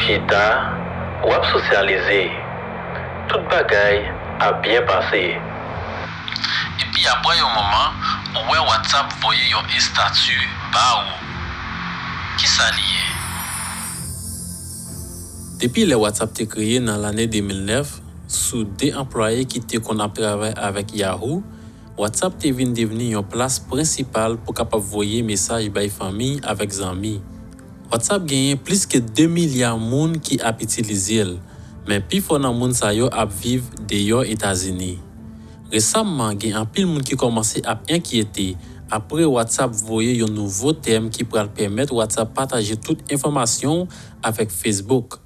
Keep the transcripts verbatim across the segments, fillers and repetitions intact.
eta, w ap sosyalize. Tout bagay ap byen pase. Epi apre yon moman, ou wè WhatsApp voye yon estati ba ou. Kisa li ye? Depi lè WhatsApp te kreye nan lane de mil nèf, sou de anplwaye ki te konn ap travay avèk Yahoo, WhatsApp te vin devni yon plas prensipal pou kapab voye mesaj bay fanmi avèk zanmi. WhatsApp genyen plis ke de milya moun ki ap itilize l, men pifò nan moun sa yo ap viv deyò Etazini. Resamman, gen anpil moun ki kòmanse ap enkyete apre WhatsApp voye yon nouvo tèm ki pral pèmèt WhatsApp pataje tout enfòmasyon w avèk Facebook.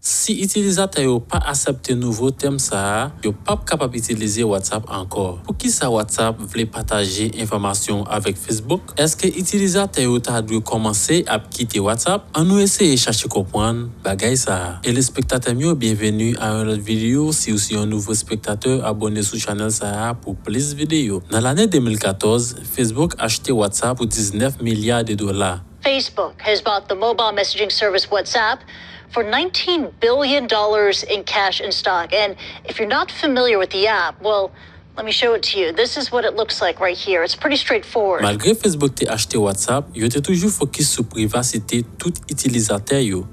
Si itilizatè yo pa aksepte nouvo tèm sa a, yo p ap kapab itilize WhatsApp ankò. Poukisa WhatsApp vle pataje enfòmasyon avèk Facebook? Èske itilizatè yo ta dwe kòmanse ap kite WhatsApp? Ann nou eseye chache konprann bagay sa a. Telespektatè m yo, byenveni a yon lòt videyo. Si w se yon nouvo espektatè, abòne sou chanèl sa a pou plis videyo. Nan lane de mil katòz, Facebook achte WhatsApp pou diznèf milya de dola. Facebook has bought the mobile messaging service WhatsApp for nineteen billion dollars in cash and stock. And if you're not familiar with the app, well, let me show it to you. This is what it looks like right here. It's pretty straightforward. Malgre Facebook te achte WhatsApp, yo te toujou fokis sou privasite tout itilizatè yo.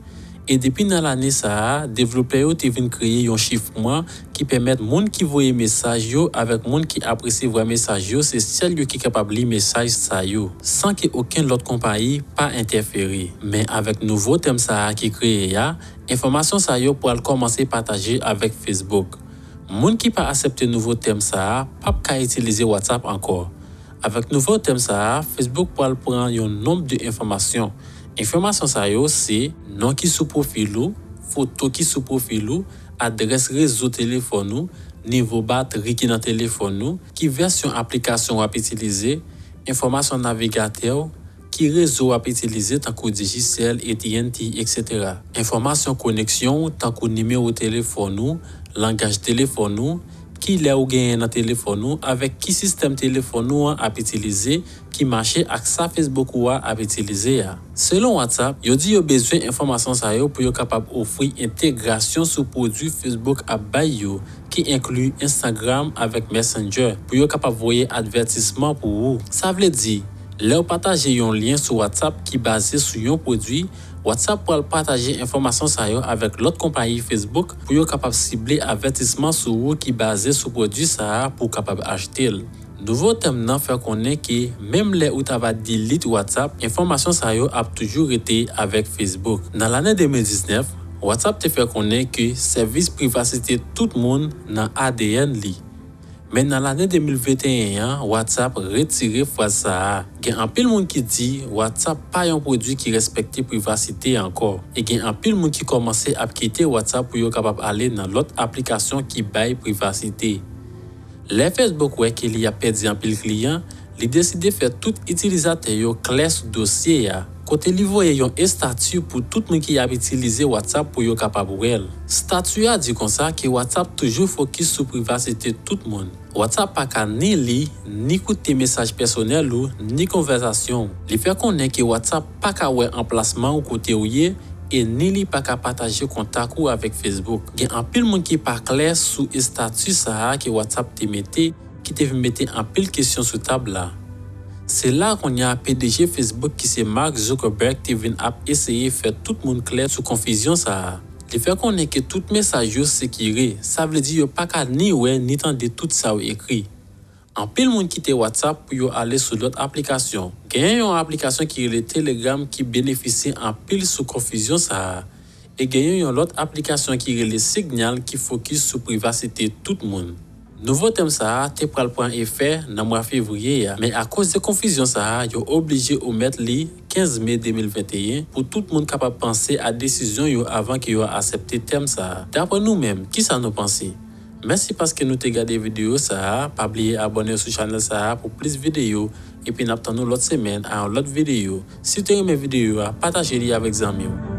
E depi nan lane sa a, devlopè yo te vin kreye yon chifmwa ki pèmèt moun ki voye mesaj yo avèk moun ki ap resevwa mesaj yo, se sèl yo ki kapab li mesaj sa yo, san ke okenn lòt konpayi pa entèfere. Men avèk nouvo tèm sa a ki kreye a, enfòmasyon sa yo pral kòmanse pataje avèk Facebook. Moun ki pa aksepte nouvo tèm sa a p ap ka itilize WhatsApp ankò. Avèk nouvo tèm sa a, Facebook pral pran yon nonb de enfòmasyon. Enfòmasyon sa yo se non ki sou pwofil ou, foto ki sou pwofil ou, adrès rezo telefòn ou, nivo batri ki nan telefòn ou, ki vèsyon aplikasyon w ap itilize, enfòmasyon navigatè w, ki rezo w ap itilize tankou Digicel, A T and T, etsetera. Enfòmasyon koneksyon w tankou nimewo telefòn ou, langaj telefòn ou, kilè ou genyen nan telefòn ou, avèk ki sistèm telefòn ou an ap itilize, ki mache ak sa Facebook ou a ap itilize a. Selon WhatsApp, yo di yo bezwen enfòmasyon sa yo pou yo kapab ofri entegrasyon sou pwodui Facebook ap bay yo, ki enkli Instagram avèk Messenger, pou yo kapab voye advètisman pou ou. Sa vle di, lè w pataje yon lyen sou WhatsApp ki baze sou yon pwodui, WhatsApp pral pataje enfòmasyon sa yo avèk lòt konpayi Facebook pou yo kapab sible avètisman sou ou ki baze sou pwodui sa a pou w kapab achte l. Nouvo tèm nan fè konnen ke menm lè ou ta va delete WhatsApp, enfòmasyon sa yo ap toujou rete avèk Facebook. Nan lane de mil diznèf, WhatsApp te fè konnen ke sèvis privasite tout moun nan A D N li. Men nan lane de mil venteyen an, WhatsApp retire fraz sa a. Gen anpil moun ki di WhatsApp pa yon pwodui ki respekte privasite ankò. E gen anpil moun ki kòmanse ap kite WhatsApp pou yo kapab ale nan lòt aplikasyon ki bay privasite. Lè Facebook wè ke li ap pèdi anpil kliyan, li deside fè tout itilizatè yo klè sou dosye a, kote li voye yon estati pou tout moun ki ap itilize WhatsApp pou yo kapab wè l. Estati a di konsa ke WhatsApp toujou fokis sou privasite tout moun. WhatsApp pa ka ni li, ni koute mesaj pèsonèl ou, ni konvèsasyon w. Li fè konnen ke WhatsApp pa ka wè anplasman w kote w ye, e ni li pa ka pataje kontak ou avèk Facebook. Gen anpil moun ki pa klè sou estati sa a ke WhatsApp te mete, ki te vin mete anpil kesyon sou tab la. Se la kounye a P D G Facebook ki se Mark Zuckerberg te vin ap eseye fè tout moun klè sou konfizyon sa a. Li fè konnen ke tout mesaj yo sekire, sa vle di yo pa ka ni wè ni tande tout sa w ekri. Anpil moun kite WhatsApp pou yo ale sou lòt aplikasyon. Genyen yon aplikasyon ki rele Telegram ki benefisye anpil sou konfizyon sa a. E genyen yon lòt aplikasyon ki rele Signal ki fokis sou privasite tout moun. Nouvo tèm sa a te pral pran efè nan mwa fevriye a, men akoz de konfizyon sa a, yo oblije omèt li kenz me de mil venteyen pou tout moun kapab panse a desizyon yo avan ke yo aksepte tèm sa a. Dapre nou menm, kisa nou panse? Mèsi paske nou te gade videyo sa a. Pa bliye abòne sou chanèl sa a pou plis videyo. Epi n ap tann nou lòt semèn a yon lòt videyo. Si w te renmen videyo a, pataje li avèk zanmi w.